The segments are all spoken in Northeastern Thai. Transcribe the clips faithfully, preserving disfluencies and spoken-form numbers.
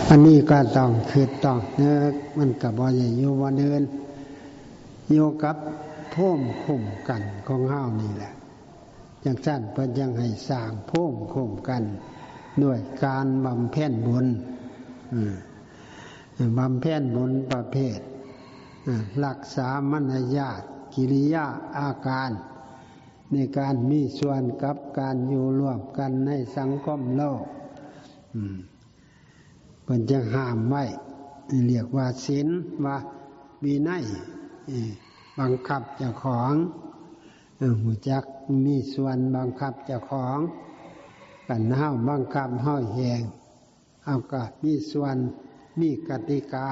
อันนี้ก็ต้องคิดต้องนึก มันก็บ่ได้อยู่บ่เนิน อยู่กับภูมิคุ้มกันของเฮานี่แหละ จังซั่นเพิ่นยังให้สร้างภูมิคุ้มกัน ด้วยการบำเพ็ญบุญ อืม บำเพ็ญบุญประเภท อ่า รักษามารยาท กิริยาอาการ ในการมีส่วนกับการอยู่ร่วมกันในสังคมโลก อืม เพิ่นจะห้ามไว้ เรียกว่าศีล ว่าวินัย เอ่อ บังคับเจ้าของ เอ่อ ฮู้จักมีส่วนบังคับเจ้าของ คันเฮาบังคับเฮาแฮง เฮาก็มีส่วน มีกติกา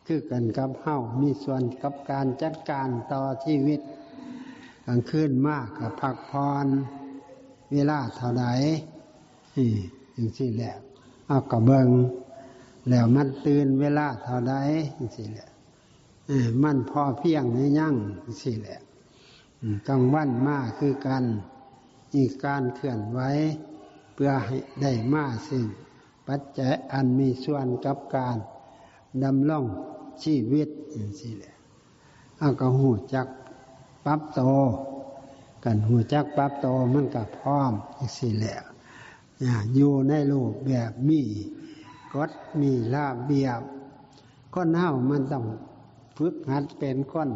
คือกันกับเฮามีส่วนกับการจัดการต่อชีวิต กลางคืนมาก็พักผ่อน เวลาเท่าใด นี่ จังซี่แหละ เอาก็เบิ่ง แล้วมันตื่นเวลาเท่าใด จังซี่แหละ เออ มันพอเพียงหรือยัง จังซี่แหละ อืม กลางวันมาคือกัน มีการเคลื่อนไหว เพื่อให้ได้มาซึ่งปัจจัยอันมีส่วนกับการดำรงชีวิต จังซี่แหละ เฮาก็ฮู้จักปรับโต คันฮู้จักปรับโตมันก็พร้อม จังซี่แหละ อ่า อยู่ในรูปแบบมีกฎมีระเบียบ คนเฮามันต้องฝึกหัดเป็นคน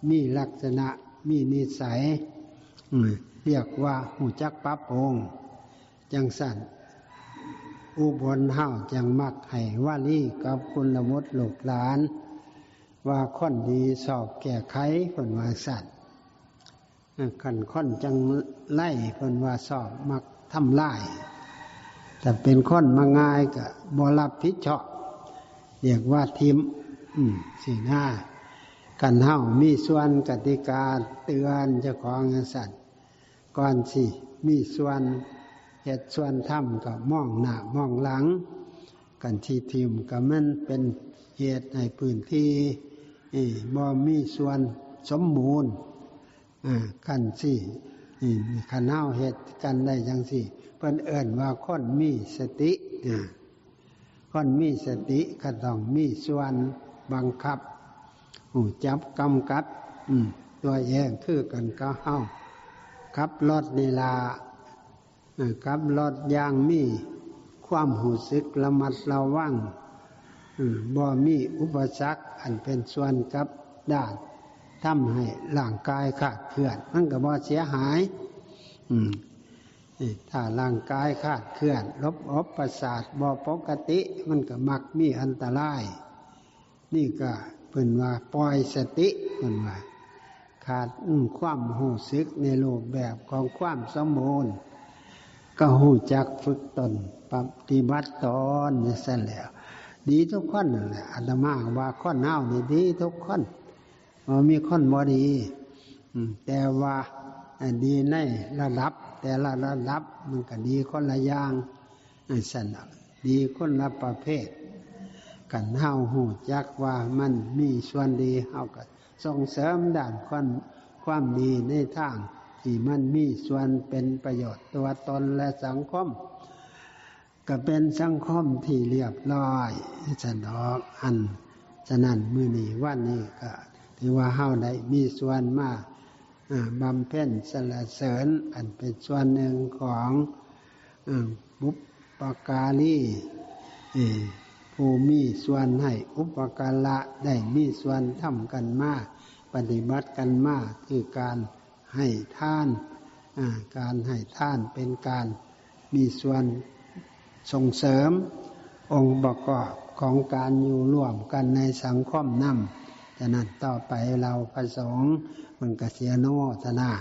มีลักษณะ มีนิสัย อืม เรียกว่าฮู้จักปรับปรุง จังซั่น อุบลเฮาจังมักให้วลีกับกุลบุตรลูกหลาน ว่าคนดีชอบแก้ไข เพิ่นว่าซั่น เออ คันคนจังไร เพิ่นว่าชอบมักทำลาย ถ้าเป็นคนมักง่ายก็บ่รับผิดชอบ เรียกว่าถิ่ม อืม จังซี่นะ คันเฮามีส่วนกติกาเตือนเจ้าของจังซั่น ก่อนสิมีส่วนเฮ็ดส่วนทำก็มองหน้ามองหลัง คันสิถิ่มก็มันเป็นเหตุให้พื้นที่ เอ่อ บ่มีส่วนสมบูรณ์ อ่า คันสิ อืม คันเฮาเฮ็ดกันได้จังซี่ เพิ่นเอิ้นว่าคนมีสติ อ่า คนมีสติก็ต้องมีส่วนบังคับ ฮู้จักกำกับ อืม ตัวเอง คือกันกับเฮาขับรถนี่ล่ะ เอ่อ ขับรถอย่างมีความรู้สึกระมัดระวัง อืม บ่มีอุปสรรคอันเป็นส่วนกับด้านทำให้ร่างกายคลาดเคลื่อน มันก็บ่เสียหาย อืม นี่ ถ้าร่างกายคลาดเคลื่อน ระบบประสาทบ่ปกติ มันก็มักมีอันตราย นี่ก็เพิ่นว่าปล่อยสติ เพิ่นว่า ขาด อืม ความรู้สึกในรูปแบบของความสมบูรณ์ ก็ฮู้จักฝึกตน ปฏิบัติตนจังซั่นแหละ ดีทุกคนนั่นแหละ อาตมาว่าคนเฮานี่ดีทุกคน บ่มีคนบ่ดี อืม แต่ว่า อ่า ดีในระดับ แต่ละระดับมันก็ดีคนละอย่าง จังซั่นน่ะ ดีคนละประเภท คันเฮาฮู้จักว่ามันมีส่วนดี เฮาก็ส่งเสริมด้านความ ความดีในทางที่มันมีส่วนเป็นประโยชน์ตัวตนและสังคม ก็เป็นสังคมที่เรียบร้อย จังซั่นดอก อัน ฉะนั้นมื้อนี้วันนี้ก็ถือว่าเฮาได้มีส่วนมา อ่า บำเพ็ญสรรเสริญ อันเป็นส่วนหนึ่งของ อ่า บุพการี เอ่อ ผู้มีส่วนให้อุปการะ ได้มีส่วนทำกันมา ปฏิบัติกันมา คือการให้ทาน อ่า การให้ทานเป็นการมีส่วนส่งเสริมองค์ประกอบของการอยู่ร่วมกันในสังคมนำ ฉะนั้นต่อไปเราพระสงฆ์มันก็เสียโนทนา